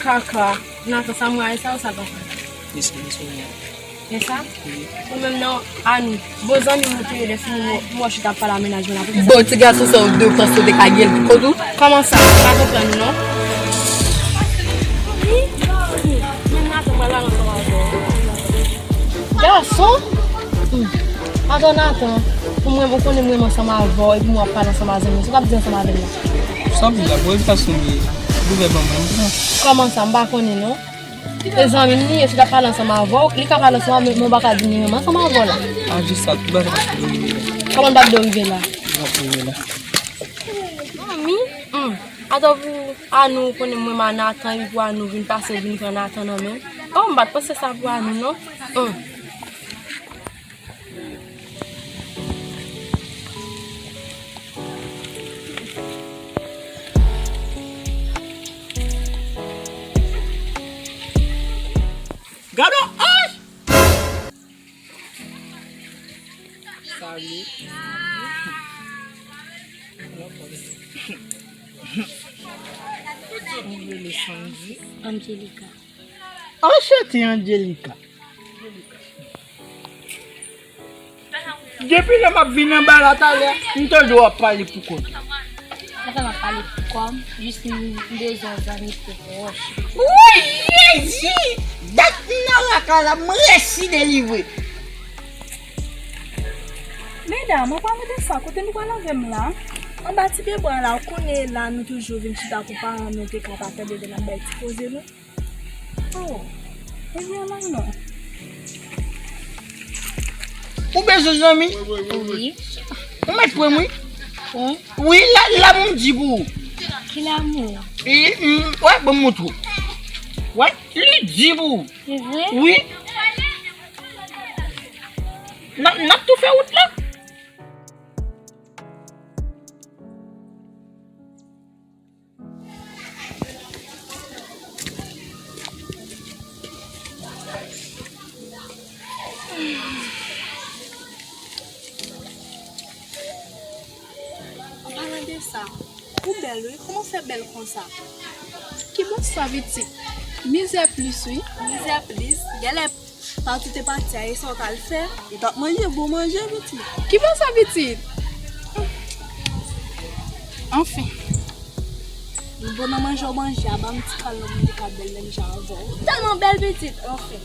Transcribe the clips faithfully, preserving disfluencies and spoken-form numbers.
Kaka, Nathan, sa m rayi sa ou sa papa? Yes, yes, yes. E sa? Wi. Ou menm nan, Anou, bon zanmi mwen te ye lè fini mwen, mwen chita ap pale a mennaj mwen la. Pou ki sa? Bon, ti gason sa ou de panse ou te ka gen l pou kont ou? Kòman sa? M pa konprann non. Men Nathan pral al ansanm avè w. Gason? Hmm. Atann, Nathan, pou mwen, ou konnen mwen ansanm avè w, epi mwen ap pale ansanm a zanmi w. Sa w ap di ansanm avè m la? Sa w ap di la, bon, epi sa sonje, gouvè ban mwen, m pran. Kòman sa? M pa konnen non. E zanmi m li ye, si l ap pale ansanm avè w, li ka pale ansanm avè m, men w pa ka di li menm ansanm avè w la. A jis sa, tout bagay ap rive la. Kòman l p ap dwe rive la? Li p ap rive la. Zanmi? Hmm. Atò pou Anou, ou konnen mwen m a Nathan, epi pou Anou vin pase, vin pran Nathan nan men. Oh, m pa t panse sa pou Anou non. Hmm. Gade yon anj! Salut. Ou rele Sandy? Angelica. Anchante, Angelica. Depi lè m ap vin anba la talè, m tande w ap pale pou kont ou. Sa fè m ap pale pou kò m, jis m bezwen yon zanmi pou pwòch. Woy, Jezi! Dat m nan lakay la, m resi delivre. Medam, an palan de sa, kote nou pral avè m la? Anba ti pyebwa la, ou konnen la, nou toujou vin chita pou paran nou te ka pa tande lè n ap bay ti koze nou. Oh, ebyen, la non. Ou bezwen zanmi? Wi. Ou mèt pran m, wi. Wi. Wi, la, lanmou m di pou ou. Ki lanmou? E, m, wè, ban m montre w. Wè, li di pou ou. Se vre? Wi. N ap, n ap tou fè wout la. An palan de sa, ou bèl wi, kòman w fè bèl konsa? Ki bonswa pitit? Mizè plis wi. Mizè plis? Genlè pati te pati a, e sa w t al fè? Ou t ap manje bon manje pitit. Ki bonswa pitit? Anfen. Bon, nan manje w manje a, ban m ti kal nan moun ki ka bèl menm jan avè w. Ou tèlman bèl pitit, anfen.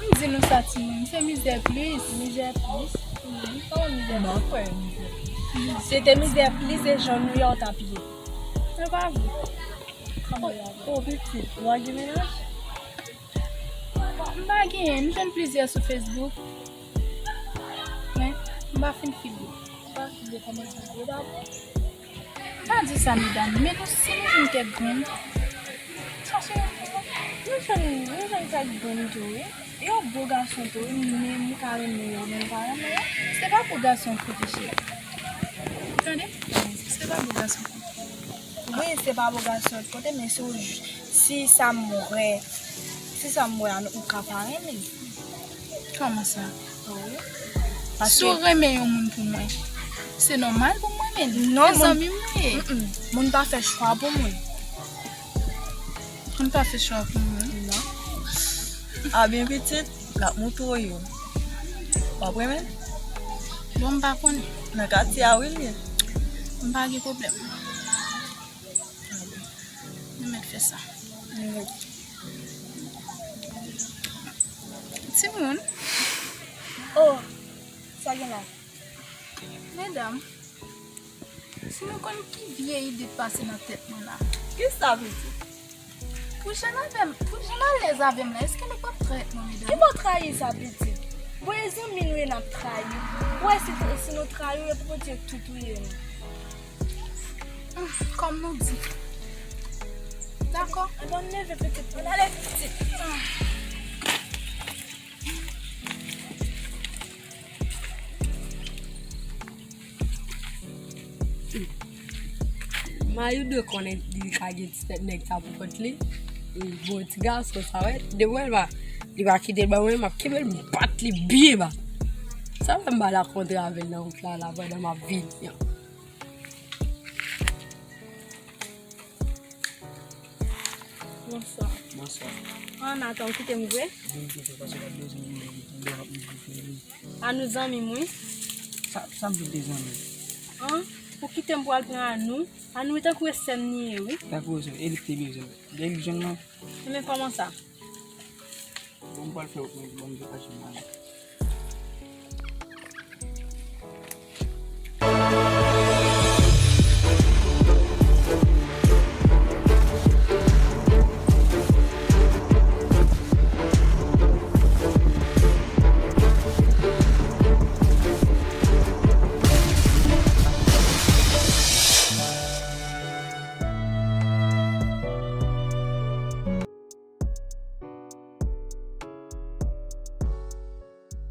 M di nou sa timoun, se mizè plis. Mizè plis? Wi, kòman mizè plis? M pa kwè mizè plis. Se te mizè plis e jan nou ye w t ap ye. Se pa vre. Kòman y ap? O, pitit, ou pa gen mennaj? M pa genyen, m jwenn plizyè sou Facebook. Men, m pa fin fidye. Ou pa fidye kòman sa? Ou pa bon? M pa di sa, medam, men nou, si nou vin kèk grenn, sa se, nou jwenn, nou jwenn kèk grenn tou, wi. Yo bo gason tou, wi, men m ka renmen yo, men m pa renmen yo. Se pa pou gason koute, cheri. Ou tande? Se pa pou gason koute. Wi, se pa pou gason koute, men si w j-, si sa m wè, si sa m wè a, ou ka pa renmen. Kòman sa? Wi. Paske si w renmen yon moun pou mwen, se nòmal pou m renmen l. Non, se moun, zanmi m li ye. Mm-mm. Moun pa fè chwa pou moun. Moun pa fè chwa pou moun. Non. A byen pitit, l ap montre w yo. W ap renmen l? Bon, m pa konnen. Nan katye a wi l ye. M pa gen pwoblèm. Nou mèt fè sa. Timoun. Oh, sa gen la? Medam, si nou konn ki vye ide k pase nan tèt mwen la. Kisa, pitit? Pou jan avè m, pou jan alèz avè m la, èske nou p ap trayi mwen, medam? Ki bò trayi sa, pitit? Bon, e zanmi nou ye n ap trayi. Ou wè si, si nou trayi w, e pou Bondye k tou touye nou. Kòm nou di. Dakò? Ann, ann leve pitit, ann ale pitit. Mayou dwe konnen li ka gen ti tèt nèg sa pou kont li. E bon, ti gason sa, wè, depi mwen pa, li pa kite l ban mwen, m ap kenbe l, m bat li byen ba. Sa fè m ba l a kontre avè l nan wout la, la, pandan m ap vini an. Bonswa. Bonswa. An, Nathan, ou kite m vre? Vin kite paske l ap bezwen yon nèg ki lè w ap rive fè li. Anou zanmi m, wi. Sa sa m vin de zanmi. An, ou kite m pou al pran Anou. Anou, e tankou e sè m li ye, wi. Tankou e sè m, e li k te bezwen. Lè li jwenn mwen. Men kòman sa? Bon, m pral fè w konnen, bon, m te kache mwen.